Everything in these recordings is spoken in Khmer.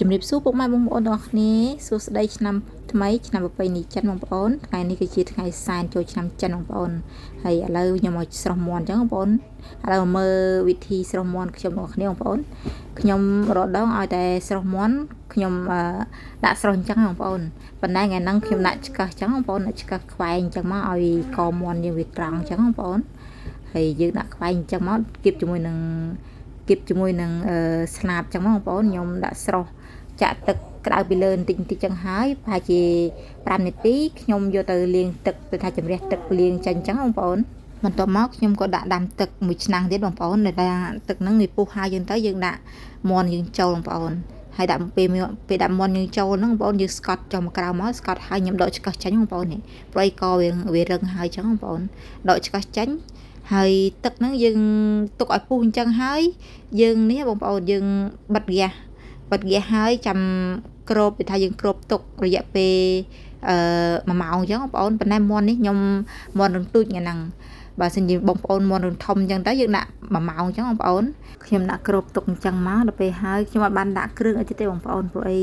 ជំរាបសួរពុកម៉ែបងប្អូនទាំងអស់គ្នាសួស្តីឆ្នាំថ្មីឆ្នាំប្រពៃណីចិនបងប្អូនថ្ងៃនេះគឺជាថ្ងៃសែនចូលឆ្នាំចិនបងប្អូនហើយឥឡូវខ្ញុំមកស្រស់មាន់អញ្ចឹងបងប្អូនឥឡូវមកមើលវិធីស្រស់មាន់ខ្ញុំទាំងអស់គ្នាបងប្អូនខ្ញុំរដងឲ្យតែស្រស់មាន់ខ្ញុំដាក់ស្រស់អញ្ចឹងបងប្អូនប៉ុន្តែថ្ងៃហ្នឹងខ្ញុំដាក់ឆ្កឹះអញ្ចឹងបងប្អូនដាក់ឆ្កឹះខ្វែងអញ្ចឹងមកឲ្យកមាន់យើងវាត្រង់អញ្ចឹងបងប្អូនហើយយើងដាក់ខ្វែងអញ្ចឹងមកគៀបជាមួយនឹងគៀបជាមួយនឹងស្លាបអញ្ចឹងមកបងប្អូនខ្ញុំដាក់ស្រស់ចាក់ទឹកក្តៅពីលើបន្តិចបន្តិចចឹងហើយប្រហែលជា5នាទីខ្ញុំយកទៅលាងទឹកទៅថាជំរះទឹកលាងចេញចឹងបងប្អូនបន្ទាប់មកខ្ញុំក៏ដាក់ដាំទឹកមួយឆ្នាំងទៀតបងប្អូនដែលថាទឹកហ្នឹងវាពុះហើយយើងទៅយើងដាក់មាន់យើងចូលបងប្អូនហើយដាក់ពេលពេលដាក់មាន់យើងចូលហ្នឹងបងប្អូនយើងស្កត់ចុះមកក្រៅមកស្កត់ហើយខ្ញុំដកឆ្កឹះចេញបងប្អូននេះព្រោះអីកវារឹងហើយចឹងបងប្អូនដកឆ្កឹះចេញហើយទឹកហ្នឹងយើងទុកឲ្យពុះអញ្ចឹងហើយយើងនេះបងប្អូនយើងបិទហ្គាសបិទហ្គាសហើយចាំគ្របវាថាយើងគ្របទុករយៈពេលអឺ1ម៉ោងអញ្ចឹងបងប្អូនប៉ុន្តែមាន់នេះខ្ញុំមាន់រឹងទូចថ្ងៃហ្នឹងបើសិនជាបងប្អូនមាន់រឹងធំអញ្ចឹងទៅយើងដាក់1ម៉ោងអញ្ចឹងបងប្អូនខ្ញុំដាក់គ្របទុកអញ្ចឹងមកដល់ពេលហើយខ្ញុំអត់បានដាក់គ្រឿងអីទៀតទេបងប្អូនព្រោះអី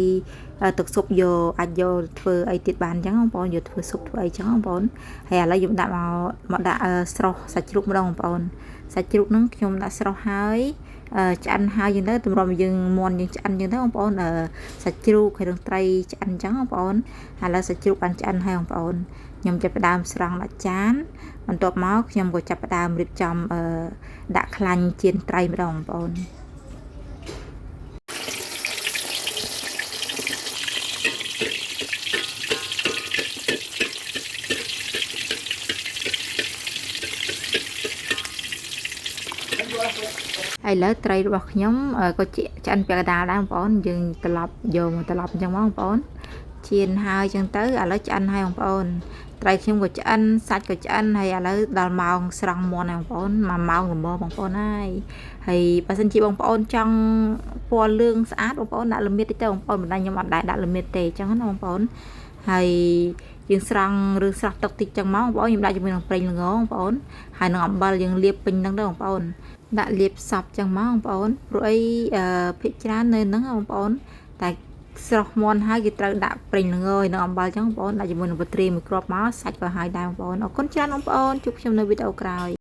ទឹកស៊ុបយកអាចយកធ្វើអីទៀតបានអញ្ចឹងបងប្អូនយកធ្វើស៊ុបធ្វើអីចឹងបងប្អូនហើយឥឡូវខ្ញុំដាក់មកដាក់ស្រស់សាច់ជ្រូកម្ដងបងប្អូនសាច់ជ្រូកហ្នឹងខ្ញុំដាក់ស្រស់ហើយឆ្អិនហើយយើងទៅទម្រាំយើងមាន់យើងឆ្អិនយើងទៅបងប្អូនសាច់ជ្រូកហើយនឹងត្រីឆ្អិនអញ្ចឹងបងប្អូនឥឡូវសាច់ជ្រូកបានឆ្អិនហើយបងប្អូនខ្ញុំចាប់ផ្ដើមស្រង់ដាក់ចានបន្ទាប់មកខ្ញុំក៏ចាប់ផ្ដើមរៀបចំដាក់ខ្លាញ់ចៀនត្រីម្ដងបងប្អូនឥឡូវត្រីរបស់ខ្ញុំក៏ឆ្អិនពាក់កណ្ដាលដែរបងប្អូនយើងត្រឡប់យកមកត្រឡប់អញ្ចឹងមកបងប្អូនចៀនហើយអញ្ចឹងទៅឥឡូវឆ្អិនហើយបងប្អូនត្រីខ្ញុំក៏ឆ្អិនសាច់ក៏ឆ្អិនហើយឥឡូវដល់ម៉ោងស្រង់មាន់ហើយបងប្អូន1ម៉ោងល្មមបងប្អូនហើយហើយបើសិនជាបងប្អូនចង់ពណ៌លឿងស្អាតបងប្អូនដាក់ល្មៀតតិចទៅបងប្អូនមិនដឹងខ្ញុំអត់ដែរដាក់ល្មៀតទេអញ្ចឹងណាបងប្អូនហើយយើងស្រង់ឬស្រស់ទឹកតិចចឹងមកបងប្អូនខ្ញុំដាក់ជាមួយនឹងប្រេងល្ងបងប្អូនហើយនឹងអំបិលយើងលាបពេញហ្នឹងទៅបងប្អូនដាក់លាបសពចឹងមកបងប្អូនព្រោះអីភាគច្រើននៅហ្នឹងបងប្អូនតែស្រស់មាន់ហើយគេត្រូវដាក់ប្រេងល្ងនិងអំបិលចឹងបងប្អូនដាក់ជាមួយនឹងបត្រីមួយគ្រាប់មកសាច់ក៏ហើយដែរបងប្អូនអរគុណច្រើនបងប្អូនជួបខ្ញុំនៅវីដេអូក្រោយ។